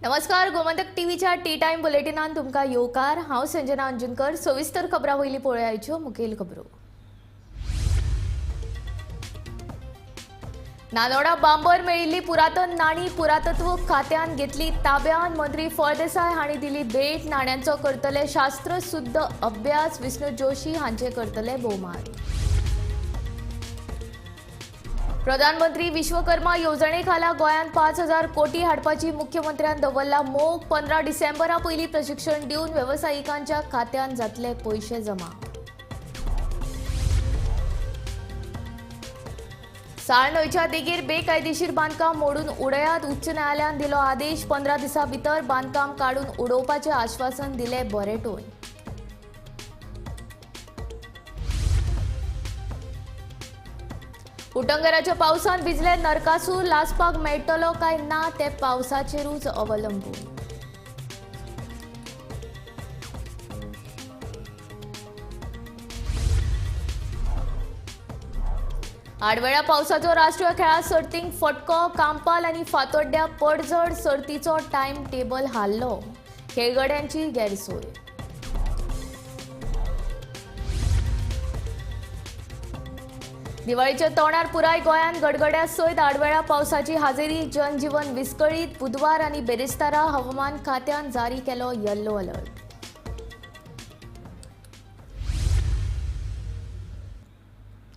नमस्कार, गोमंतक टीव्हीच्या T time बुलेटिनान तुमकां येवकार. हांव संजना अंजुनकर. सविस्तर खबरां वयली पळोवयाच्यो मुखेल खबरो. नानोडा बांबर मेळिल्ली पुरातन नाणी पुरातत्व खात्यान घेतली ताब्यात. मंत्री फळदेसाय हांणी दिली भेट. नाण्यांचो करतले शास्त्रशुद्ध अभ्यास. विष्णू जोशी हांचे करतले भोवमान. प्रधानमंत्री विश्वकर्मा येवजणे खाला गोंयांत 5,000 कोटी हाडपाची मुख्यमंत्र्यान दवरला मोग. 15 डिसेंबरा पयलीं प्रशिक्षण दिवन वेवसायिकांच्या खात्यांत जातले पयशे जमा. साळ न्हंयच्या देगेर बेकायदेशीर बांदकाम मोडून उडयात. उच्च न्यायालयान दिलो आदेश. 15 दिसां भितर बांदकाम काडून उडोवपाचें आश्वासन दिलें बोरेटोन. उटंगराच्या पावसान भिजले नरकासूर. लासपाक मेळटलो काय ना ते पावसाचेरूच अवलंबून. आडवेळ्या पावसाचो राष्ट्रीय खेळां सर्तींक फटको. कांपाल आनी फातोड्ड्या पडझड. सर्तीचो टायम टेबल हाल्लो. खेळगड्यांची गैरसोय. दिवाळीच्या तोंडार पुराय गोंयांत गडगड्या सयत आडवेळ्या पावसाची हाजेरी. जनजीवन विस्कळीत. बुधवार आनी बेरेस्तारा हवामान खात्यान जारी केलो येल्लो अलर्ट.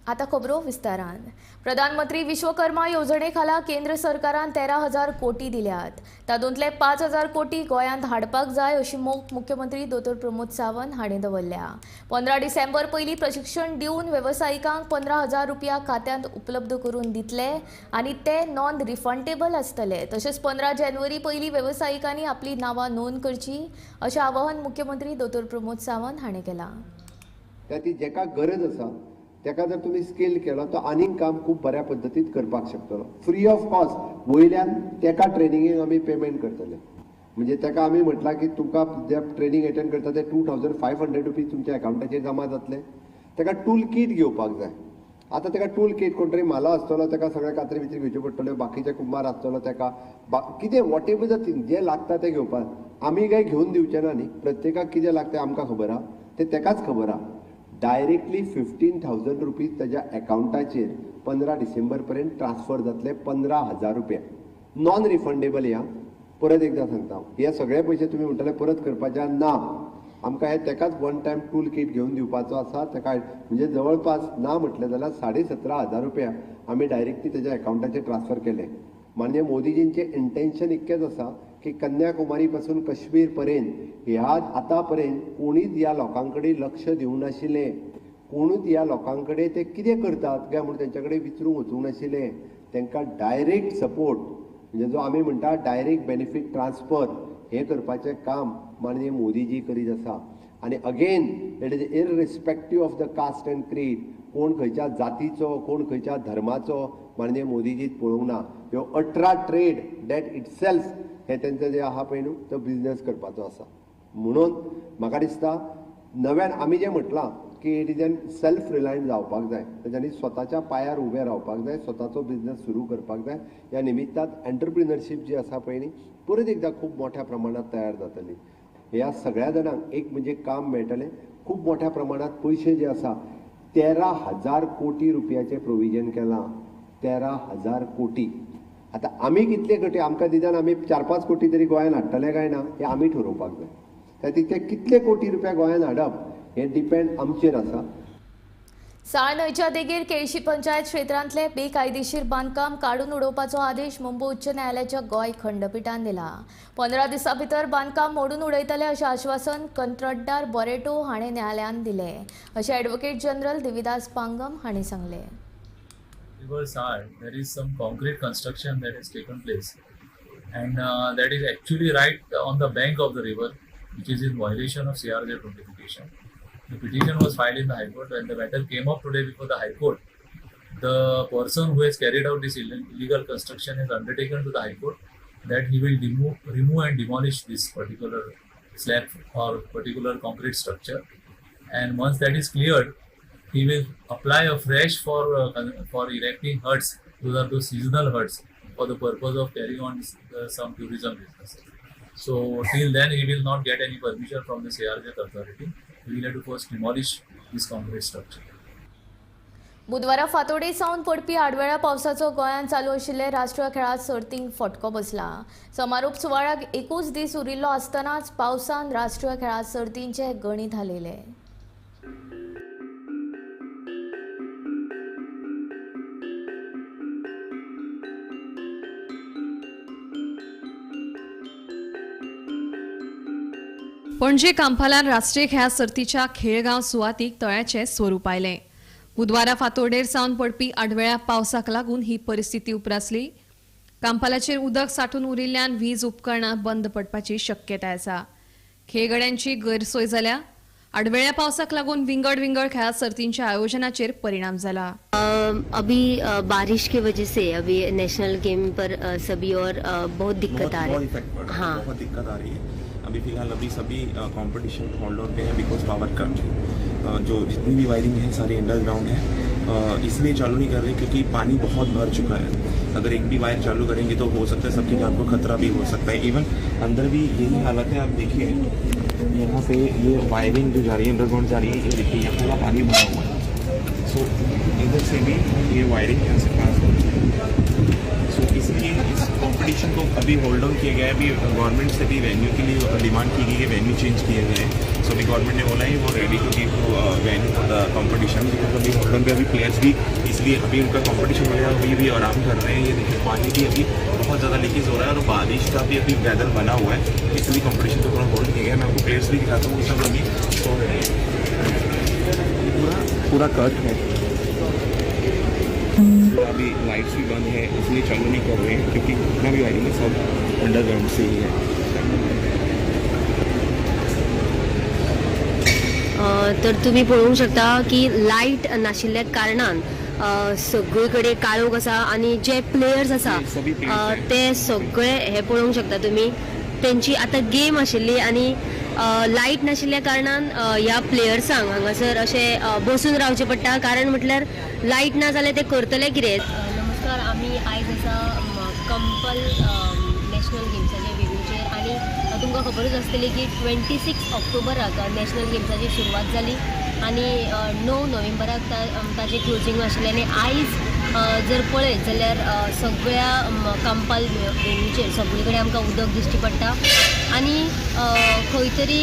आता खबरो विस्तारान. प्रधानमंत्री विश्वकर्मा येवजणे खाला केंद्र सरकारान 13,000 कोटी दिल्यात. तातूंतले 5,000 कोटी गोंयांत हाडपाक जाय अशी मोख मुख्यमंत्री दोतोर प्रमोद सावंत हांणी दवरल्या. 15 डिसेंबर पयलीं प्रशिक्षण दिवन वेवसायिकांक 15,000 रुपया खात्यांत उपलब्ध करून दितले आनी ते नॉन रिफंडेबल आसतले. तशेंच 15 जानेवारी पयलीं वेवसायिकांनी आपली नांवां नोंद करची अशें आवाहन मुख्यमंत्री दोतोर प्रमोद सावंत हांणी केलां. त्या जेका गरज आसा तेका जर तुमी स्किल केलो तो आनीक काम खूब बऱ्या पद्दतीन करपाक शकतलो. फ्री ऑफ कॉस्ट वयल्यान तेका ट्रेनिंगेक आमी पेमेंट करतले. म्हणजे तेका आमी म्हटलां की तुमकां जे ट्रेनिंग एटेंड करता ते 2,500 रुपीज तुमच्या एकावंटाचेर जमा जातले. तेका टूल कीट घेवपाक जाय. आतां तेका टूल कीट कोण तरी म्हाला आसतलो तेका सगळे कातरी भितर घेवच्यो पडटल्यो, बाकीचे कुंभार आसतलो तेका कितें what ever the thing जें लागता तें घेवपाक आमी काय घेवन दिवचे ना न्ही. प्रत्येकाक कितें लागता आमकां खबर आहा, तें तेकाच खबर आहा. डायरेक्टली 15,000 रुपीज ताज्या एकावंटाचेर 15 डिसेंबर पर्यंत ट्रान्सफर जातले. 15,000 रुपया नॉन रिफंडेबल. ह्या परत एकदां सांगता, हे सगळे पयशे तुमी म्हणटले परत करपाचे ना. आमकां हे तेकाच वन टायम टूल कीट घेवन दिवपाचो आसा. तेका म्हणजे जवळपास ना म्हटलें जाल्यार 17,500 रुपया आमी डायरेक्टली तेज्या एकावंटाचेर ट्रान्सफर केले. माननीय मोदीजींचें इंटेन्शन इतकेंच आसा की कन्याकुमारी पासून कश्मीर पर्यंत ह्या आतां पर्यंत कोणीच ह्या लोकां कडेन लक्ष दिवंक नाशिल्लें. कोणूच ह्या लोकां कडेन ते कितें करतात काय म्हूण तेंच्या कडेन विचारूंक वचूंक नाशिल्लें. तांकां डायरेक्ट सपोर्ट म्हणजे जो आमी म्हणटा डायरेक्ट बेनिफीट ट्रान्सफर हें करपाचें काम माननीय मोदीजी करीत आसा. आनी again it is irrespective of the caste and creed. कोण खंयच्या जातीचो कोण खंयच्या धर्माचो माननीय मोदीजीत पळोवंक ना. ह्यो 18 ट्रेड that itself हे तेंचें जें आहा पळय न्हू तो बिजनेस करपाचो आसा. म्हणून म्हाका दिसता नव्यान आमी जें म्हटलां की it is an self reliant जावपाक जाय, तेंच्यांनी स्वताच्या पांयार उबें रावपाक जाय, स्वताचो बिजनेस सुरू करपाक जाय. ह्या निमित्तान एंटरप्रिनरशीप जी आसा पळय न्ही परत एकदां खूब मोठ्या प्रमाणांत तयार जातली. ह्या सगळ्या जाणांक एक म्हणजे काम मेळटलें. खूब मोठ्या प्रमाणांत पयशे जे आसा 13,000 कोटी रुपयाचें प्रोविजन केलां. 13,000 कोटी. आतां आमी कितले कोटी आमकां निदान आमी 4-5 कोटी तरी गोंयान हाडटले काय ना हें आमी ठरोवपाक जाय. त्या ते कितले कोटी रुपया गोंयान हाडप हें डिपेंड आमचेर आसा. साळ न्हंयच्या देगेर केळशी पंचायत क्षेत्रांतले बेकायदेशीर बांदकाम काडून उडोवपाचो आदेश मुंबय उच्च न्यायालयाच्या गोंय खंडपिठान दिला. 15 दिसां भितर बांदकाम मोडून उडयतले अशें आश्वासन कंत्राटदार बोरेटो हाणें न्यायालयान दिलें अशें ॲडव्होकेट जनरल देविदास पांगम हांणी सांगलें. River Sal, there is some concrete construction that has taken place, and that is actually right on the bank of the river, which is in violation of CRZ notification. The petition was filed in the High Court. When the matter came up today before the High Court, the person who has carried out this illegal construction has undertaken to the High Court that he will remove and demolish this particular slab or particular concrete structure, and once that is cleared, he will apply afresh for erecting huts. Those are those seasonal huts for the purpose of carrying on some tourism business. So till then he will not get any permission from the CRZ authority. He will have to first demolish this concrete structure. बुधवारा फातोडे सावन पडपी आडवेळ्या पावसाचो गोंयांत चालू आशिल्ले राष्ट्रीय खेळां सर्तींक फटको बसला. समारोप सुवाळ्याक एकूच दीस उरिल्लो आसतनाच पावसान राष्ट्रीय खेळां सर्तींचे गणीत हालयलें. पणजे कांपालान राष्ट्रीय खेळां सर्तीच्या खेळगांव सुवातीक तळ्याचें स्वरूप आयलें. बुधवारा फातोडेर सावन पडपी आडवेळ्या पावसाक लागून ही परिस्थिती उप्रासली. कांपालाचेर उदक साठून उरिल्ल्यान वीज उपकरणां बंद पडपाची शक्यताय आसा. खेळगड्यांची गैरसोय जाल्या. आडवेळ्या पावसाक लागून विंगड विंगड खेळां सर्तींच्या आयोजनाचेर परिणाम जाला. अभी बारिश की वजह से अभी नेशनल गेम पर सभी और बहुत दिक्कत आ रही है. हाँ, बहुत दिक्कत आ रही है. अभी फिलहाल अभी सभी कंपटीशन होल्ड ऑन पे है because power cut. जो जितनी भी वायरिंग है सारी अंडरग्राउंड है, इसलिए चालू नहीं कर रहे क्योंकि पानी बहुत भर चुका है. अगर एक भी वायर चालू करेंगे तो हो सकता है सबकी जान को खतरा भी हो सकता है. इवन अंदर भी यही हालत है. आप देखिए यहाँ पे ये वायरिंग जो जा रही है अंडरग्राउंड जा रही है, ये देखिए यहाँ पूरा पानी भरा हुआ है. सो इधर से भी ये वायरिंग यहाँ से पास हो रही है. सो इसलिए इस कंपटीशन को अभी होल्ड ऑन किया गया है. अभी गवर्नमेंट से भी वेन्यू के लिए डिमांड की गई है, वेन्यू चेंज किए गए हैं. सो अभी गवर्नमेंट ने बोला है वो ready to give venue for the competition. Because अभी होल्ड ऑन पे अभी प्लेयर्स भी, इसलिए अभी उनका कंपटीशन वगैरह अभी भी आराम कर रहे हैं. ये देखिए पानी भी अभी बहुत ज़्यादा लीकेज हो रहा है और बारिश का भी अभी वेदर बना हुआ है, इसलिए कंपटीशन को थोड़ा होल्ड किया गया है. मैं आपको प्लेयर्स भी दिखाता हूँ, सब अभी सो रहे हैं. पूरा पूरा कट है, पूरा अभी लाइट्स भी बंद है, इसलिए चालू नहीं कर रहे हैं क्योंकि जितना भी वायरिंग है सब अंडरग्राउंड से ही है. तर तुम्ही पळोवंक शकता की लायट नाशिल्ल्या कारणान सगळे कडेन काळोख आसा आनी जे प्लेयर्स आसा ते सगळे हे पळोवंक शकता तुमी. तेंची आतां गेम आशिल्ली आनी लायट नाशिल्ल्या कारणान ह्या प्लेयर्सांक हांगासर अशें बसून रावचें पडटा, कारण म्हटल्यार लायट ना जाल्यार ते करतले कितें. नमस्कार, आमी आयज आसा कंपल नॅशनल गेम्साच्या वेन्यूचेर आनी तुमकां खबरूच आसतली की 26 ऑक्टोबराक नॅशनल गेम्साची सुरवात जाली आनी 9 नोव्हेंबराक ताजें क्लोजींग आशिल्लें. आनी आयज जर पळयत जाल्यार सगळ्या कंपाल वेन्यूचेर सगळे कडेन आमकां उदक दिश्टी पडटा आनी खंय तरी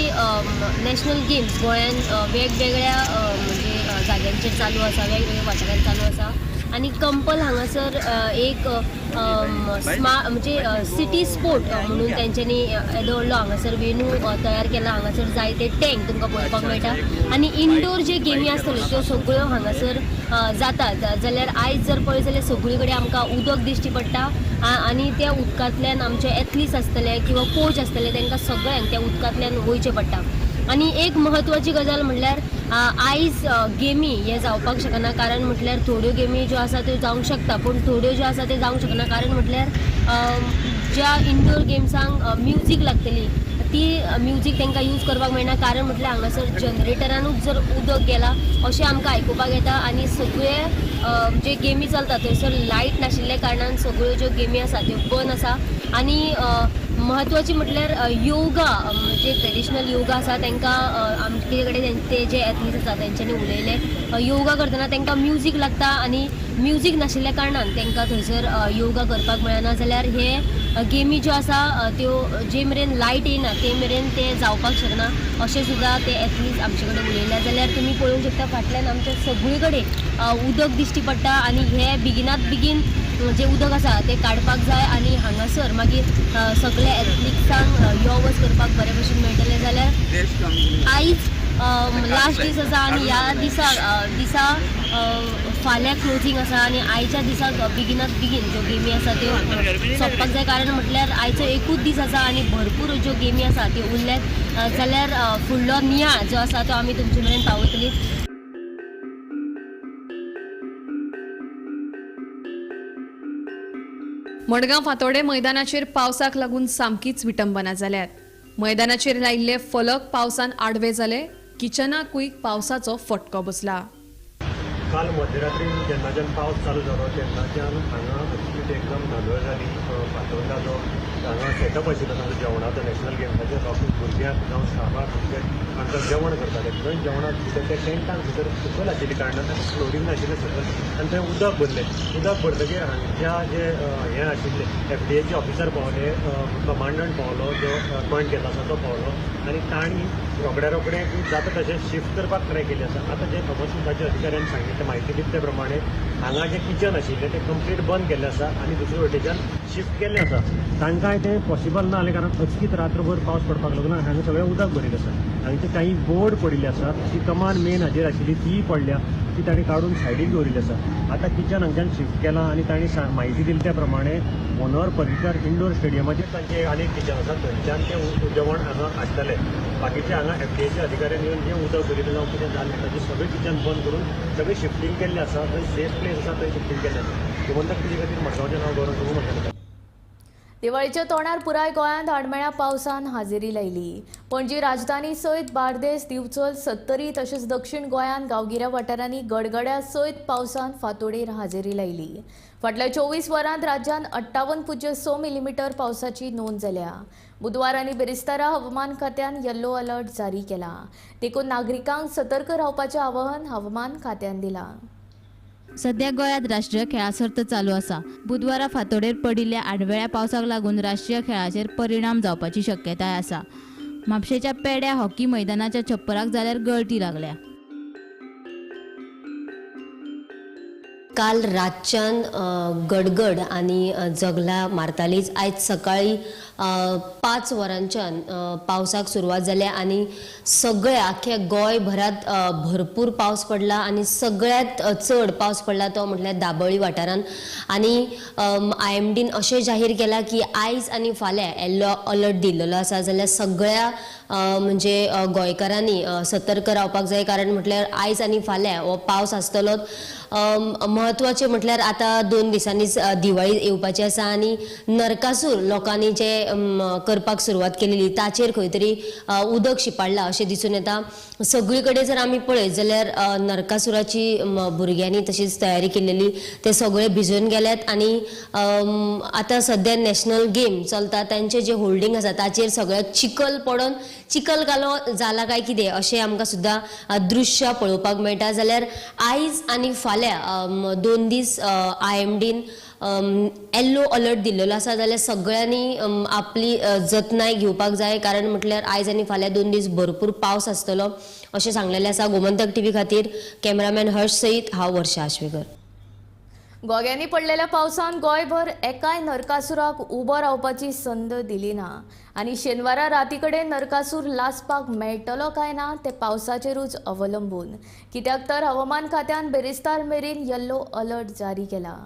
नॅशनल गेम्स गोंयांत वेगवेगळ्या म्हणजे जाग्यांचेर चालू आसा, वेगवेगळ्या वाठारांत चालू आसा. आनी कंपल हांगासर एक म्हणजे सिटी स्पोर्ट म्हणून तेंच्यांनी येदो व्हडलो हांगासर वेन्यू तयार केला. हांगासर जायते टँक तुमकां पळोवपाक मेळटा आनी इनडोर जे गेमी आसतल्यो त्यो सगळ्यो हांगासर जातात. जाल्यार आयज जर पळयत जाल्यार सगळे कडेन आमकां उदक दिश्टी पडटा आनी त्या उदकांतल्यान आमचे एथलीट्स आसतले किंवा कोच आसतले तांकां सगळ्यांक त्या उदकांतल्यान वयचें पडटा. आनी एक म्हत्वाची गजाल म्हणल्यार आयज गेमी हे जावपाक शकना, कारण म्हटल्यार थोड्यो गेमी ज्यो आसा त्यो जावंक शकता पूण थोड्यो ज्यो आसा त्यो जावंक शकना, कारण म्हटल्यार ज्या इनडोर गेम्सांक म्युजीक लागतली ती म्युजीक तांकां यूज करपाक मेळना, कारण म्हटल्यार हांगासर जनरेटरानूच जर उदक गेला अशें आमकां आयकुपाक येता. आनी सगळे जे गेमी चलता थंयसर लायट नाशिल्ल्या कारणान सगळ्यो ज्यो गेमी आसा त्यो बंद आसा. आनी म्हत्वाची म्हटल्यार योगा, जे ट्रेडिशनल योगा आसा तांकां आमचे कडेन ते जे एथलीट्स आसा तेंच्यांनी उलयले, योगा करतना तांकां म्युजीक लागता आनी म्युजीक नाशिल्ल्या कारणान तांकां थंयसर योगा करपाक मेळना. जाल्यार हे गेमी ज्यो आसा त्यो जे मेरेन लायट येयना ते मेरेन ते जावपाक शकना अशें सुद्दां ते एथलीट्स आमचे कडेन उलयले. जाल्यार तुमी पळोवंक शकता फाटल्यान आमच्या सगळे कडेन उदक दिश्टी पडटा आनी हे बेगिनात बेगीन जे उदक आसा तें काडपाक जाय आनी हांगासर मागीर सगळ्या एथलीट्सांक यो वच करपाक बरे भशेन मेळटलें. जाल्यार आयज लास्ट दीस आसा आनी ह्या दिसा फाल्यां क्लोजींग आसा आनी आयच्या दिसाक बेगिनात बेगीन ज्यो गेमी आसा त्यो सोंपपाक जाय, कारण म्हटल्यार आयचो एकूच दीस आसा आनी भरपूर ज्यो गेमी आसा त्यो उरल्यात. जाल्यार फुडलो नियाळ जो आसा तो आमी तुमचे मेरेन पावयतली. मडगांव फातोडे मैदानाचेर पावसाक लागून सामकीच विटंबना जाल्यात. मैदानाचेर लायिल्ले फलक पावसान आडवे जाले, किचनाकूय पावसाचो फटको बसला. काल मध्यरात्री जेन्नाच्यान पावस चालू जालो तेन्नाच्यान हांगा स्थिती एकदम धांदळ जाली. फातोर्डा जो हांगा सेटअप आशिल्लो तांचो जेवणाचो नॅशनल गेम्साचेर लोक भुरग्यांक जावं स्टाफाक भुरग्यांक हांकां जेवण करताले. थंय जेवणाक भितर त्या टेंटाक भितर सकयल आशिल्ली कारणान ताका फ्लोरींग नाशिल्लें सकयल आनी थंय उदक भरलें. उदक भरतकीर हांगच्या जे हें आशिल्ले एफडीएचे ऑफिसर पावले, कमांडंट पावलो, जो अपॉयंट केल्लो आसा तो पावलो आनी तांणी रोखड्या रोखडें जाता तशें शिफ्ट करपाक ट्राय केली आसा. आतां जे थॉमस अधिकाऱ्यान सांगितलें, म्हायती दिली ते प्रमाणे हांगा जें किचन आशिल्लें तें कंप्लीट बंद केल्लें आसा आनी दुसरे वटेच्यान शिफ्ट केल्लें आसा. तांकांय तें पॉसिबल ना जालें कारण अचकीत रात्रभर पावस पडपाक लागलो आनी हांगा सगळें उदक भरिल्लें आसा. हांगचे काही बोर्ड पडिल्ले आसात, ती कमान मेन हाजेर आशिल्ली तीय पडल्या, ती तांणी काडून सायडीक दवरिल्ली आसा. आतां किचन हांगच्यान शिफ्ट केलां आनी तांणी म्हायती दिली त्या प्रमाणे मनोहर पर्रीकर इंडोर स्टेडियमाचेर तांचें आनीक किचन आसा, थंयच्यान तें जेवण हांगा हाडटले. बाकीचे हांगा एफडीएचे अधिकाऱ्यांनी येवन जें उदक भरिल्लें जावं कितें जालें ताचें सगळें किचन बंद करून सगळें शिफ्टींग केल्लें आसा. थंय सेफ प्लेस आसा थंय शिफ्टींग केल्लें आसा. गोमंतक टीव्ही खातीर मडगांवचें नांव गौरव प्रभू म्हणटाले. दिवाळीच्या तोंडार पुराय गोंयांत आडमेळ्या पावसान हाजेरी लायली. पणजी राजधानी सयत बार्देस, दिवचल, सत्तरी तशेंच दक्षिण गोंयांत गांवगिऱ्या वाठारांनी गडगड्या सयत पावसान फांतोडेर हाजेरी लायली. फाटल्या 24 वरांत राज्यांत 58.6 मिलीमिटर पावसाची नोंद जाल्या. बुधवार आनी बिरेस्तारा हवामान खात्यान येल्लो अलर्ट जारी केला. देखून नागरिकांक सतर्क रावपाचें आवाहन हवामान खात्यान दिलां. सध्या गोंयांत राष्ट्रीय खेळां सर्त चालू आसा. बुधवारा फांतोडेर पडिल्ल्या आडवेळ्या पावसाक लागून राष्ट्रीय खेळाचेर परिणाम जावपाची शक्यताय आसा. म्हापशेच्या पेड्या हॉकी मैदानाच्या छप्पराक जाल्यार गळटी लागल्या. काल रातच्यान गडगड आनी जगला मारतालीच. आयज सकाळी 5 वरांच्यान पावसाक सुरवात जाल्या आनी सगळे आख्या गोंयभरांत भरपूर पावस पडला आनी सगळ्यांत चड पावस पडला तो म्हटल्यार दाबोळी वाठारांत. आनी आयएमडीन अशें जाहीर केलां की आयज आनी फाल्यां येल्लो अलर्ट दिल्लो आसा, जाल्यार सगळ्या म्हणजे गोंयकारांनी सतर्क रावपाक जाय, कारण म्हटल्यार आयज आनी फाल्यां हो पावस आसतलोच. म्हत्वाचें म्हटल्यार आतां 2 दिसांनीच दिवाळी येवपाची आसा आनी नरकासूर लोकांनी जे करपाक सुरवात केलेली ताचेर खंय तरी उदक शिपाडलां अशें दिसून येता. सगळी कडेन जर आमी पळयत जाल्यार नरकासुराची भुरग्यांनी तशीच तयारी केलेली, ते सगळे भिजून गेल्यात. आनी आतां सद्या नॅशनल गेम चलता, तांचे जे होल्डींग आसा ताचेर सगळ्याक चिखल पडोन चिखल कालो जाला काय कितें अशें आमकां सुद्दां दृश्य पळोवपाक मेळटा. जाल्यार आयज आनी फाल्यां 2 दीस आयएमडीन येल्लो अलर्ट दिल्लो आसा, जाल्यार सगळ्यांनी आपली जतनाय घेवपाक जाय, कारण म्हटल्यार आयज आनी फाल्यां 2 दीस भरपूर पावस आसतलो अशें सांगलेलें आसा. गोमंतक टीव्ही खातीर कॅमेरामॅन हर्ष सयत हांव वर्षा आश्वेकर. गोग्यांनी पडलेल्या पावसान गोंयभर एकाय नरकासुराक उबो रावपाची संद दिली ना आनी शेनवारा राती कडेन नरकासूर लासपाक मेळटलो काय ना ते पावसाचेरूच अवलंबून, कित्याक तर हवामान खात्यान बिरेस्तार मेरेन येल्लो अलर्ट जारी केला.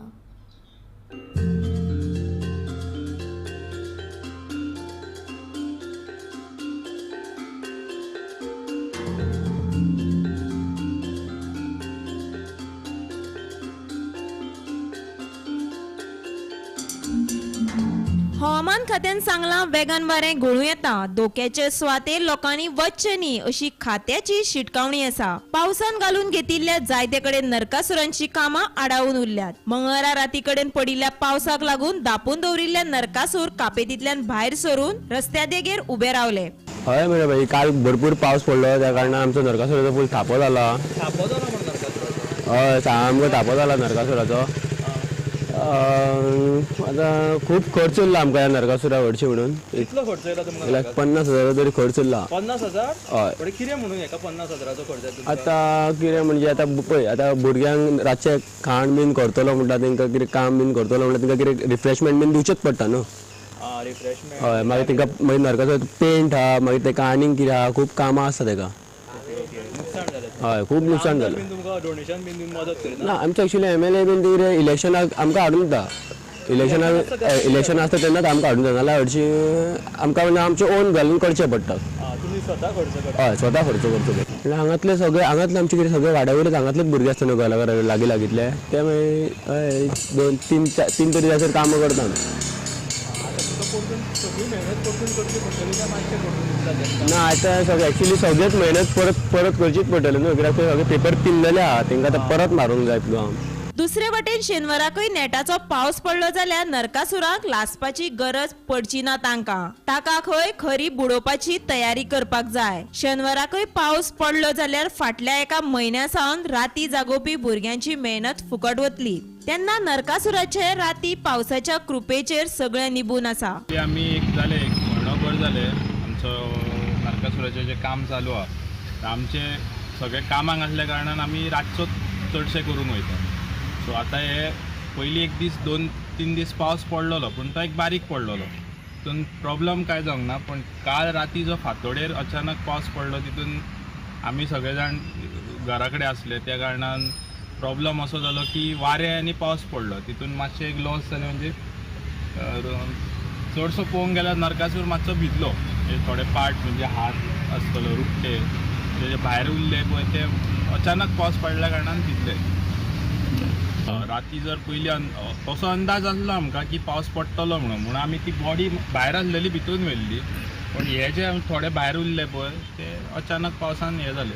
हवामान खात्यान सांगलां वेगान वारें घोळूं येता, धोक्याचे सुवातेर लोकांनी वचचें न्ही अशी खात्याची शिटकावणी आसा. पावसान घालून घेतिल्ल्या जायते कडेन नरकासुरांची कामां आडावून उरल्यात. मंगळारा राती कडेन पडिल्ल्या पावसाक लागून दापून दवरिल्ल्या नरकासूर कापेतींतल्यान भायर सरून रस्त्या देगेर उबे रावले. हय मरे भाई, काल भरपूर पावस पडलो, त्या कारणान आमचो नरकासुराचो फूल थापो जाला. हय, सामको थापो जाला नरकासुराचो. आतां खूब खर्च उरला आमकां ह्या नरकासुरा व्हडशे म्हणून. कितलो खर्च येयला तुमकां? 50,000 तरी खर्च उरला. 50,000? हय. कितें म्हणून हेका 50,000चो खर्च येता? आतां कितें म्हणजे आतां पळय, आतां भुरग्यांक रातचें खाण बीन करतलो म्हणटा, तेंकां कितें काम बीन करतलो म्हणटा, तेंकां कितें रिफ्रेशमेंट बीन दिवचेंच पडटा न्हू. रिफ्रेशमेंट. हय, मागीर तेंकां मागीर नरकासुर पेंट आहा, मागीर तेका आनीक कितें आहा, खूब कामां आसता तेका. हय, खूब नुकसान जालें. डोनेशन बीन मदत करिना? ना, आमचे एक्चुअली एमएलए बीन कितें इलेक्शनाक आमकां हाडून दिता. इलेक्शन आसता तेन्नाच आमकां हाडून दिता, नाल्यार हरशीं आमकां आमचे ओन घालून करचें पडटा. तुमी स्वता खर्च करता? हय, स्वता खर्च करचो पडटा. म्हणल्यार हांगातले सगळे, हांगातले आमचे कितें सगळे वाड्या वयलेच हांगातलेच भुरगे आसता न्हू घरा घरा लागीं लागींतले, ते मागीर हय 2 3 तरी जायसर कामां करता आमी. ना, आतां सगळें एक्चुअली सगळेच मेहनत परत परत करचीच पडटली न्हू, कित्याक ते सगळे पेपर पिनलेले आहा, तेंकां आतां परत मारूंक जाय काम. दुसरे वटेन शेनवाराकय नेटाचो पावस पडलो जाल्यार नरकासुराक लासपाची गरज पडची ना तांकां. ताका खंय खरी बुडोवपाची तयारी करपाक जाय. शेनवाराकय पावस पडलो जाल्यार फाटल्या एका म्हयन्या सावन राती जागोवपी भुरग्यांची मेहनत फुकट वतली. तेन्ना नरकासुराचे राती पावसाच्या कृपेचेर सगळें निबून आसा. आमी एक जाले एक म्हयनोभर जाले आमचो नरकासुराचें जें काम चालू आहा, आमचे सगळे कामाक आसल्या कारणान आमी रातचो चडशें करूंक वयता. सो आतां हे पयलीं एक दीस 2-3 दीस पावस पडलेलो, पूण तो एक बारीक पडलेलो, तितून प्रॉब्लम कांय जावंक ना. पूण काल राती जो फांतोडेर अचानक पावस पडलो तितून आमी सगळे जाण घरा कडेन आसले, त्या कारणान प्रॉब्लम असो जालो की वारें आनी पावस पडलो, तितून मातशें एक लॉस जालें. म्हणजे चडसो पळोवंक गेल्यार नरकासूर मातसो भिजलो, म्हणजे थोडे पार्ट म्हणजे हात आसतलो रुपटे जे भायर उरले पळय ते अचानक पावस पडल्या कारणान भिजले. राती जर पयलीं तसो अंदाज आसलो आमकां की पावस पडटलो म्हणून, म्हणून आमी ती बॉडी भायर आसलेली भितून व्हेल्ली, पूण हे जे थोडे भायर उरले पळय ते अचानक पावसान हे जाले.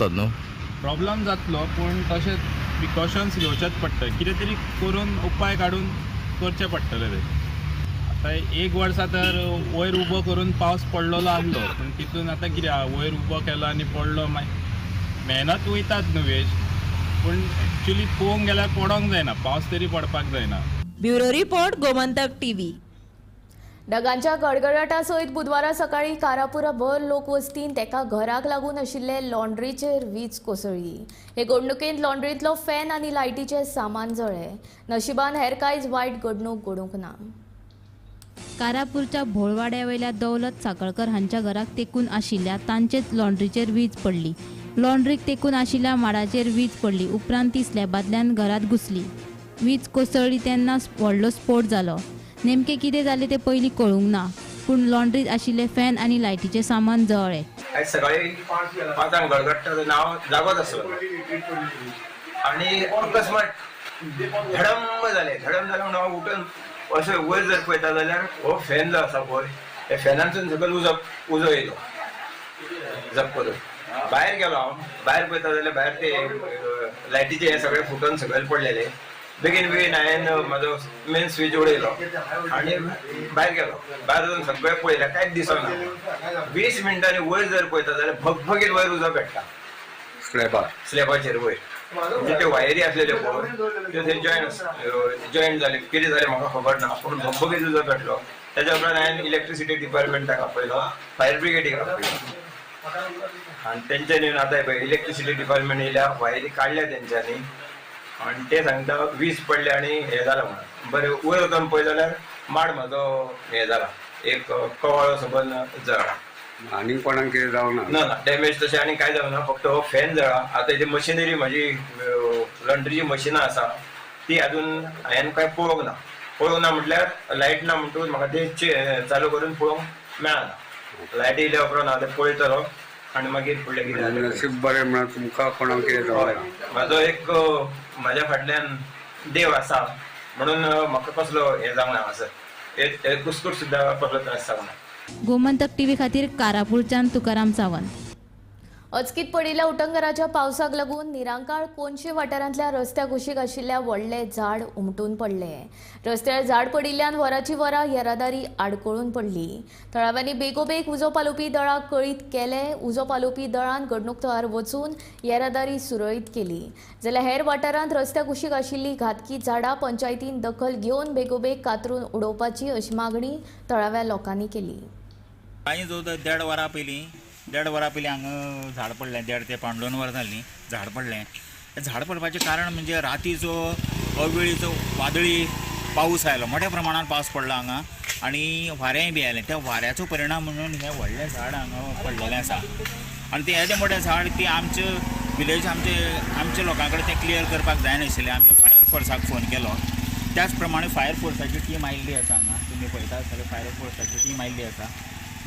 न्हू प्रॉब्लम जातलो, पूण तशें प्रिकॉशन्स घेवचेच पडटा, कितें तरी करून उपाय काडून करचें पडटलें तें. आतां एक वर्सा तर वयर उबो करून पावस पडलेलो आसलो, पूण तितून आतां कितें आहा वयर उबो केलो आनी पडलो, मागीर मेहनत वयतात न्हू वेस्ट, पूण एक्चुली पळोवंक गेल्यार पडोंक जायना, पावस तरी पडपाक जायना. Bureau report, Gomantak TV. ढगांच्या गडगडाटा सयत बुधवारा सकाळी कारापुरा भर लोकवस्तींत एका घराक लागून आशिल्ले लॉन्ड्रीचेर वीज कोसळ्ळी. हे घडणुकेंत लॉन्ड्रींतलो फॅन आनी लायटीचें सामान जळ्ळें. नशिबान हेर कांयच वायट घडणूक घडूंक ना. कारापूरच्या भोळवाड्यावेल्या दौलत साकळकर हांच्या घराक तेकून आशिल्ल्या तांचेच लॉन्ड्रीचेर वीज पडली. लॉन्ड्रीक तेकून आशिल्ल्या माडाचेर वीज पडली. उपरांत ती स्लॅबांतल्यान घरांत घुसली. वीज कोसळ्ळी तेन्ना व्हडलो स्फोट जालो. नेमकें कितें जालें तें पयलीं कळूंक ना, पूण लॉन्ड्रींत आशिल्ले फॅन आनी लायटीचें सामान जळ्ळें. आयज सकाळी 5 गडगडटा तेन्ना हांव जागोच आसलो आनी अकस्मात धडम जालें. धडम जालें म्हणून हांव उठून अशें वयर जर पळयता जाल्यार हो फॅन जो आसा पळय त्या फॅनांतसून सकयल उजो येयलो जप करून. भायर गेलो हांव, भायर पळयता जाल्यार भायर ते लायटीचे हे सगळे फुटून सकयल पडलेले. बेगीन बेगीन हांवें म्हाजो मेन स्विच उडयलो आनी भायर गेलो. भायर वचून सगळें पळयलें, कांयच दिसना. 20 मिनटांनी वयर जर पळयता जाल्यार भगभगीत वयर उजो पेट्टा स्लॅबाचेर वयर, म्हणजे त्यो वायरी आसलेल्यो पळय त्यो थंय जॉयन जाले, कितें जालें म्हाका खबर ना, पूण भगभगीत उजो पेटलो. तेज्या उपरांत हांवें इलेक्ट्रिसिटी डिपार्टमेंटाक आपयलो, फायर ब्रिगेडीक आपयलो आनी तेंच्यांनी येवन आतां पळय इलेक्ट्रिसिटी डिपार्टमेंट येयल्या, वायरी काडल्या तेंच्यांनी आनी ते सांगता वीज पडले आनी हें जालां म्हणून. बरें वयर वचून पळयत जाल्यार माड म्हाजो हें जाला, एक कवाळो सबंद जळ्ळा. आनी कोणाक कितें जावना? ना ना, डॅमेज तशें आनी कांय जावना, फक्त हो फॅन जळ्ळा. आतां जी मशिनरी म्हाजी लॉन्ड्रीची मशिनां आसा ती आजून हांवें कांय पळोवंक ना. पळोवंक ना म्हटल्यार लायट ना म्हणटकूच म्हाका ते चालू करून पळोवंक मेळना. लायट येयल्या उपरांत हांव तें पळयतलो आनी मागीर फुडलें कितें जालें. नशीब बरें म्हळ्यार तुमकां कोणाक कितें जावना. म्हाजो एक म्हाज्या फाटल्यान देव आसा म्हणून म्हाका कसलो हें जावंक ना, हांगासर कुस्कूट सुद्दां कसलो त्रास जावंक ना. गोमंतक टीव्ही खातीर कारापूरच्यान तुकाराम सावंत. अचकीत पडिल्ल्या उटंगराच्या पावसाक लागून निरांकाळ कोनशे वाठारांतल्या रस्त्या कुशीक आशिल्ल्या व्हडलें झाड उमटून पडलें. रस्त्यार झाड पडिल्ल्यान वराची वरां येरादारी आडकळून पडली. थळाव्यांनी बेगोबेग उजो पालोवपी दळाक कळीत केलें. उजो पालोवपी दळान घडणूक थळार वचून येरादारी सुरळीत केली. जाल्यार हेर वाठारांत रस्त्या कुशीक आशिल्ली घातकी झाडां पंचायतीन दखल घेवन बेगोबेग कातरून उडोवपाची अशी मागणी थळाव्या लोकांनी केली. कांय जो 1.5 वरां पयलीं 1.5 वरां पयलीं हांगा झाड पडलें, 1.5 ते 1.75 वरां जालीं झाड पडलें. झाड पडपाचें कारण म्हणजे रातीचो अवेळीचो वादळी पावस आयलो, मोठ्या प्रमाणान पावस पडलो हांगा आनी वारेंय बी आयलें. त्या वाऱ्याचो परिणाम म्हणून हें व्हडलें झाड हांगा पडलेलें आसा आनी तें येदें मोठें झाड ती आमचे विलेज आमचे आमच्या लोकां कडेन तें क्लियर करपाक जायनाशिल्लें. आमी फायर फोर्साक फोन केलो, त्याच प्रमाणे फायर फोर्साची टीम आयिल्ली आसा हांगा, तुमी पळयता आसतले फायर फोर्साची टीम आयिल्ली आसा.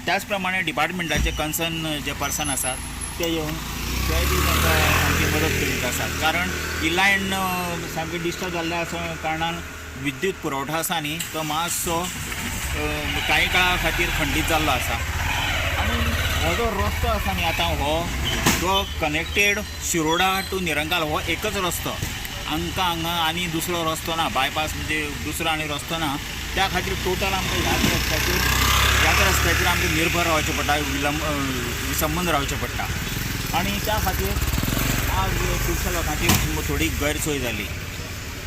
त्याच प्रमाणे डिपार्टमेंटाचे कन्सर्न जे पर्सन आसात ते येवन ते बी तांकां सामकी मदत करीत आसात, कारण ही लायन सामकी डिस्टर्ब जाल्ल्या आसा कारणान विद्युत पुरवठो आसा न्ही तो मातसो कांय काळा खातीर खंडीत जाल्लो आसा. आनी हो जो रस्तो आसा न्ही आतां हो जो कनेक्टेड शिरोडा टू निरंकाल हो एकच रस्तो, आमकां हांगा आनी दुसरो रस्तो ना, बायपास म्हणजे दुसरो आनी रस्तो ना. त्या खातीर टोटल आमकां ह्याच रस्त्याचेर आमकां निर्भर रावचें पडटा, विसंबून रावचें पडटा. आनी त्या खातीर आज खुबश्या लोकांची थोडी गैरसोय जाली.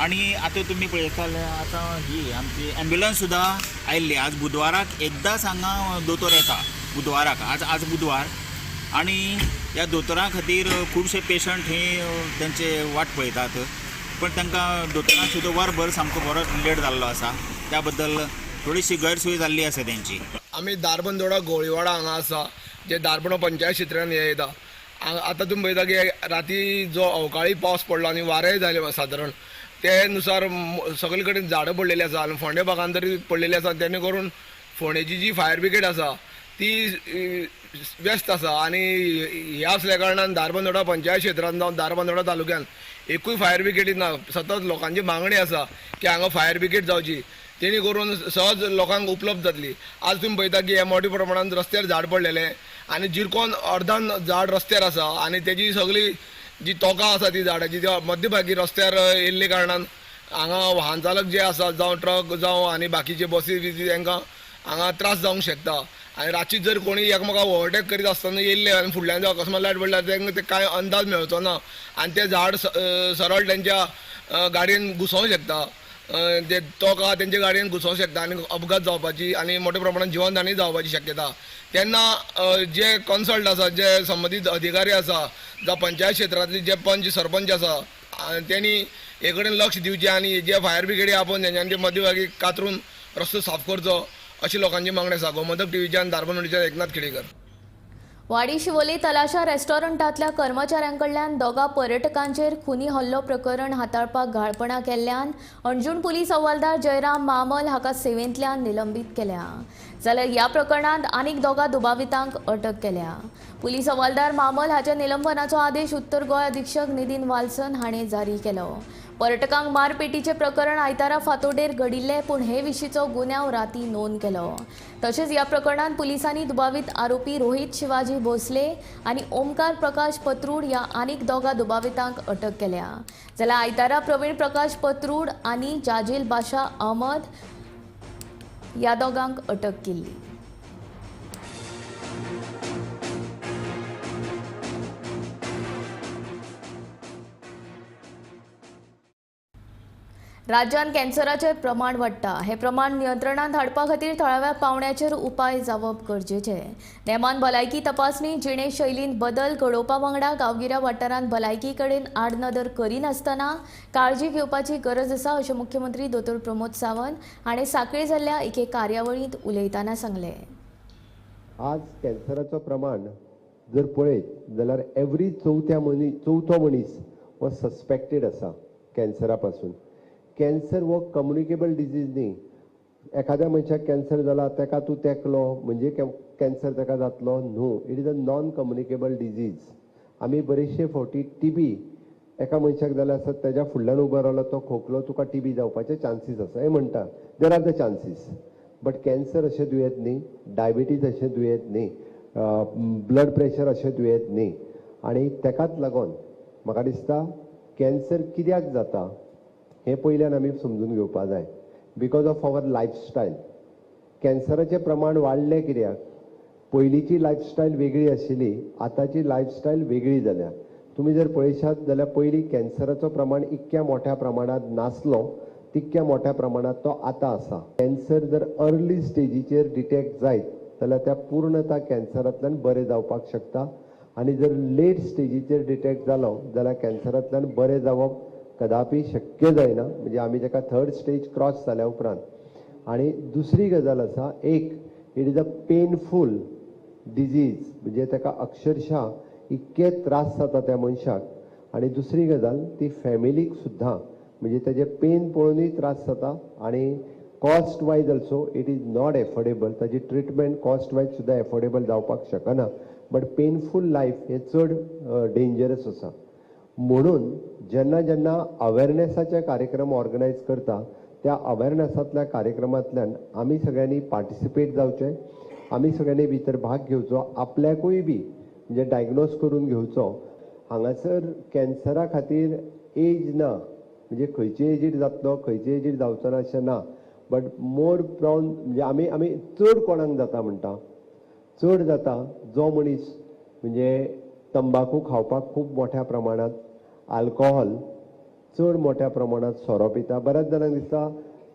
आनी आतां तुमी पळयता जाल्यार आतां ही आमची एम्ब्युलन्स सुद्दां आयिल्ली. आज बुधवाराक एकदांच हांगा दोतोर येता, बुधवाराक, आज बुधवार. आनी ह्या दोतोरां खातीर खुबशे पेशंट हे तेंचे वाट पळयतात, पण तांकां दोतोरांक सुद्दां वरभर सामको बरो लेट जाल्लो आसा. त्या बद्दल थोडीशी गैरसोय जाल्ली आसा तेंची. आमी धारबंदोडा गोळीवाडा हांगा आसा, जे धारबंदोडा पंचायत क्षेत्रान हे येता. आतां तुमी पळयता की राती जो अवकाळी पावस पडलो आनी वारेंय जालें सादारण, ते नुसार सगळे कडेन झाडां पडलेली आसा आनी फोंडे भागान तरी पडलेली आसा. तेणे करून फोंडेची जी फायर ब्रिगेड आसा ती व्यस्त आसा. आनी हे आसल्या कारणान धारबंदोडा पंचायत क्षेत्रान जावं धारबंदोडा तालुक्यान एकूय फायर ब्रिगेड ना. सतत लोकांची मागणी आसा की हांगा फायर ब्रिगेड जावची, तेणी करून सहज लोकांक उपलब्ध जातली. आज तुमी पळयता की मोठ्या प्रमाणान रस्त्यार झाड पडलेलें आनी जिरकोन अर्दान झाड रस्त्यार आसा आनी तेजी सगळी जी तोकां आसा ती झाडाची ती मध्यभागी रस्त्यार येयल्ले कारणान हांगा वाहन चालक जे आसा, जावं ट्रक जावं आनी बाकीचे बसी बिसी, तांकां हांगा त्रास जावंक शकता. आनी रातची जर कोणी एकामेकाक ओवरटेक करीत आसतना येयल्ले आनी फुडल्यान जर अकस्मात लायट पडल्यार तांकां ते कांय अंदाज मेळचो ना आनी तें झाड सरळ तेंच्या गाडयेन घुसोवंक शकता, ते तोका तेंच्या गाडयेन घुसोवंक शकता आनी अपघात जावपाची आनी मोठ्या प्रमाणात जिवनहानी जावपाची शक्यता. तेन्ना जे कन्सल्ट आसा, जे संबंदीत अधिकारी आसा, जावं पंचायत क्षेत्रांतली जे पंच सरपंच आसा, तेणी हे कडेन लक्ष दिवचें आनी जे फायर ब्रिगेडी आपोवन तेंच्यांनी मध्यभागी कातरून रस्तो साफ करचो अशी लोकांची मागणी आसा. गोमंतक टीव्हीच्यान धारबंदोडेच्यान एकनाथ खेडेकर. वाडी शिवोली तलाशा रेस्टॉरंटांतल्या कर्मचाऱ्यांकडल्यान दोगा पर्यटकांचेर खुनी हल्लो प्रकरण हाताळपाक घाळपणां केल्ल्यान अंजुण पुलीस हवालदार जयराम मामल हाका सेवेंतल्यान निलंबीत केल्या. जाल्यार ह्या प्रकरणांत आनीक दोगा दुबावितांक अटक केल्या. पुलीस हवालदार मामल हाच्या निलंबनाचो आदेश उत्तर गोंय अधीक्षक नितीन वाल्सन हाणें जारी केलो. पर्यटकांक मारपेटीचें प्रकरण आयतारा फातोडेर घडिल्लें, पूण हे विशींचो गुन्यांव राती नोंद केलो. तशेंच ह्या प्रकरणांत पुलिसांनी दुबावीत आरोपी रोहित शिवाजी भोसले आनी ओमकार प्रकाश पत्रूड ह्या आनीक दोगा दुबावितांक अटक केल्या. जाल्यार आयतारा प्रवीण प्रकाश पत्रूड आनी जाजील बाशा अहमद ह्या दोगांक अटक केल्ली. राज्यांत कॅन्सराचें प्रमाण वाडटा. हें प्रमाण नियंत्रणांत हाडपा खातीर थळाव्या पावंड्याचेर उपाय जावप गरजेचें. नेमान भलायकी तपासणी, जिणेशैलींत बदल घडोवपा वांगडा गांवगिऱ्या वाठारांत भलायकी कडेन आडनदर करिनासतना काळजी घेवपाची गरज आसा, अशें मुख्यमंत्री दोतोर प्रमोद सावंत हाणें सांखळी जाल्ल्या एके कार्यावळींत उलयतना सांगलें. आज कॅन्सराचो प्रमाण जर पळयत जाल्यार एवरी चवथो मनीस हो सस्पेक्टेड आसा कॅन्सरा पासून. कॅन्सर हो कम्युनिकेबल डिजीज न्ही. एखाद्या मनशाक कॅन्सर जाला ताका तूं तेंकलो म्हणजे कॅन्सर ताका जातलो न्हू. It is a non communicable disease. आमी बरेचशे फावटी टीबी एका मनशाक जाल्यार आसत ताज्या फुडल्यान उबो रावलो तो खोकलो तुका टीबी जावपाचे चान्सीस आसा हें म्हणटा. There are the chances. But cancer अशें दुयेंत न्ही, डायबिटीज अशें दुयेंत न्ही, ब्लड प्रेशर अशें दुयेंत न्ही. आनी ताकाच लागून म्हाका दिसता कॅन्सर कित्याक जाता हें पयल्यान आमी समजून घेवपा जाय. Because of our lifestyle. कॅन्सराचें प्रमाण वाडलें कित्याक? पयलींची लायफस्टायल वेगळी आशिल्ली, आतांची लायफस्टायल वेगळी जाल्या. तुमी जर पळयशात जाल्यार पयलीं कॅन्सराचो प्रमाण इतक्या मोठ्या प्रमाणांत नासलो तितक्या मोठ्या प्रमाणांत तो आतां आसा. कॅन्सर जर अर्ली स्टेजीचेर डिटेक्ट जायत जाल्यार त्या पूर्णता कॅन्सरांतल्यान बरें जावपाक शकता. आनी जर लेट स्टेजीचेर डिटेक्ट जालो जाल्यार कॅन्सरांतल्यान बरें जावप कदापी शक्य जायना. म्हणजे आमी ताका थर्ड स्टेज क्रॉस जाल्या उपरांत. आनी दुसरी गजाल आसा एक, it is a painful disease. म्हणजे ताका अक्षरशः इतके त्रास जाता त्या मनशाक. आनी दुसरी गजाल ती फॅमिलीक सुद्दां म्हणजे ताजे पेन पळोवनूय त्रास जाता. आनी cost wise also it is not affordable. ताजी ट्रिटमेंट कॉस्ट वायज सुद्दां एफोर्डेबल जावपाक शकना. बट पेनफूल लायफ हें चड डेंजरस आसा. म्हणून जेन्ना जेन्ना अवेरनेसाचे कार्यक्रम ऑर्गनायज करता त्या अवेरनेसांतल्या कार्यक्रमांतल्यान आमी सगळ्यांनी पार्टिसिपेट जावचें, आमी सगळ्यांनी भितर भाग घेवचो, आपल्याकूय बी म्हणजे डायग्नोज करून घेवचो. हांगासर कॅन्सरा खातीर एज ना, म्हणजे खंयचे एजीर जातलो खंयचे एजीर जावचो ना अशें ना, बट मोर प्रावन म्हणजे आमी चड कोणाक जाता म्हणटा, चड जाता जो मनीस म्हणजे तंबाकू खावपाक खूब मोठ्या प्रमाणांत, आल्कोहोल चड मोठ्या प्रमाणांत, सोरो पिता. बऱ्याच जाणांक दिसता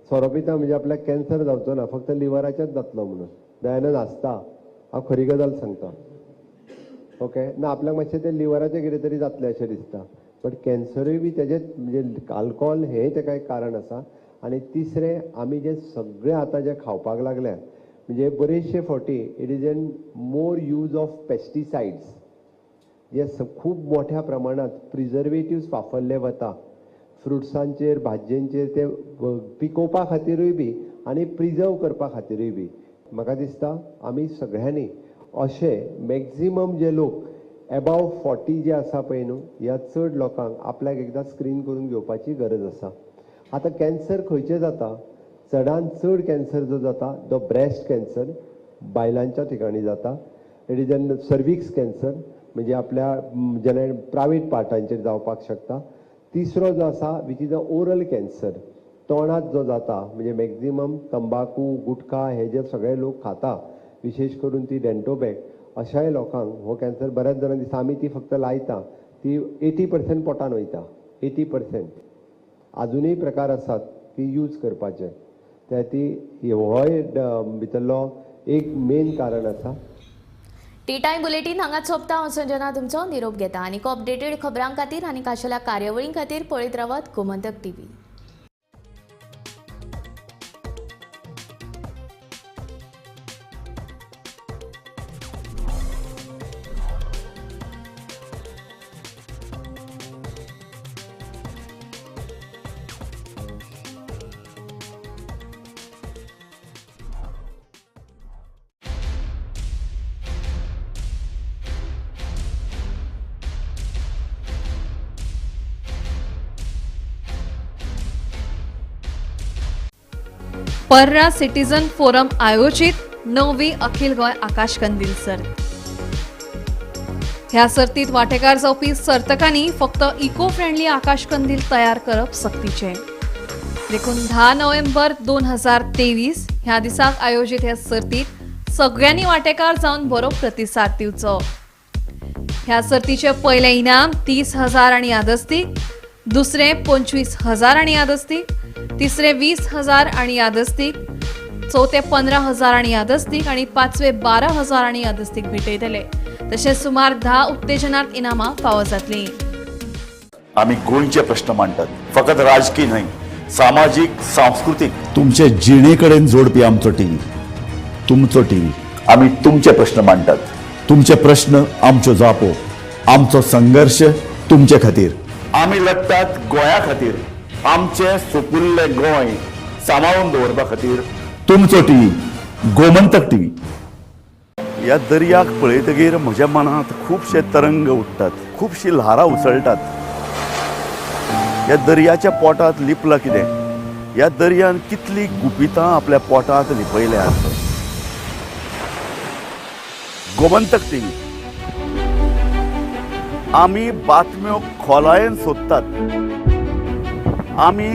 सोरो पिता म्हणजे आपल्याक कॅन्सर जावचो ना, फक्त लिवराचेच जातलो म्हणून. दयानंद आसता, हांव खरी गजाल सांगता, ओके ना आपल्याक मातशें तें लिवराचें कितें तरी जातलें अशें दिसता, बट कॅन्सरूय बी तेजेच म्हणजे आल्कोहोल हें तेका एक कारण आसा. आनी तिसरें आमी जें सगळें आतां जें खावपाक लागल्यात म्हणजे बरेचशे फावटी it is an more use of pesticides, जे खूब मोठ्या प्रमाणांत प्रिजर्वेटिव्स वापरले वता फ्रुट्सांचेर, भाजयेंचेर, ते पिकोवपा खातीरूय बी आनी प्रिजर्व करपा खातीरूय बी. म्हाका दिसता आमी सगळ्यांनी अशे मॅक्झिमम जे लोक एबाव 40 जे आसा पळय न्हू, ह्या चड लोकांक आपल्याक एकदां स्क्रीन करून घेवपाची गरज आसा. आतां कॅन्सर खंयचे जाता, चडान चड कॅन्सर जो जाता तो ब्रेस्ट कॅन्सर बायलांच्या ठिकाणी जाता, it is an cervix cancer म्हणजे आपल्या जेणे प्रायवेट पार्टांचेर जावपाक शकता. तिसरो जो आसा which is a oral cancer, तोंडात जो जाता म्हणजे मॅक्झिमम तंबाकू गुटखा हे जे सगळे लोक खाता, विशेष करून ती डेंटोबॅक, अशाय लोकांक हो कॅन्सर बऱ्याच जाणांक दिसता. आमी ती फक्त लायता, ती 80% पोटान वयता, 80%. आजुनूय प्रकार आसात की यूज करपाचे, त्या ती होय भितरलो एक मेन कारण आसा. टी टायम बुलेटीन हांगाच सोंपता. हांव संजना तुमचो निरोप घेता. आनीक अपडेटेड खबरां खातीर आनी खाशेल्या कार्यावळीं खातीर पळयत रावात गोमंतक टीव्ही. पर्रा सिटीजन फोरम आयोजित 9वी अखिल गोंय आकाश कंदील सर्त. ह्या सर्तीत वांटेकार जावपी सर्तकांनी फक्त इको फ्रेंडली आकाश कंदील तयार करप सक्तीचें. देखून 10 नोव्हेंबर 2023 ह्या दिसाक आयोजित ह्या सर्तीत सगळ्यांनी वांटेकार जावन बरो प्रतिसाद दिवचो. ह्या सर्तीचे पयलें इनाम 30,000 आनी यादस्तीक, दुसरें 25,000 आनी यादस्तीक, तिसरे 20,000 आनी यादस्तीक, चवथे 15,000 आनी यादस्तीक आनी पांचवे 12,000 आनी यादस्तीक भेटयतले. तशेंच सुमार 10 उत्तेजनार्थ इनामां फावो जातलीं. आमी गोंयचे प्रश्न मांडटात, फकत राजकीय न्हय, सामाजीक, सांस्कृतीक, तुमचे जिणे कडेन जोडपी आमचो टीव्ही, तुमचो टीव्ही. आमी तुमचे प्रश्न मांडटात, तुमचे प्रश्न आमच्यो जापो, आमचो संघर्श तुमचे खातीर. आमी लढटात गोंया खातीर, आमचे सुपुल्ले गोंय सांबाळून दवरपा खातीर. तुमचो टीव्ही, गोमंतक टीव्ही. ह्या दर्याक पळयतगीर म्हज्या मनांत खुबशे तरंग उठ्ठात, खुबशी ल्हारां उसळटात. ह्या दर्याच्या पोटांत लिपलां कितें, ह्या दर्यान कितलीं गुपितां आपल्या पोटांत लिपयल्यात. गोमंतक टीव्ही, आमी बातम्यो खोलायेन सोदतात, आमी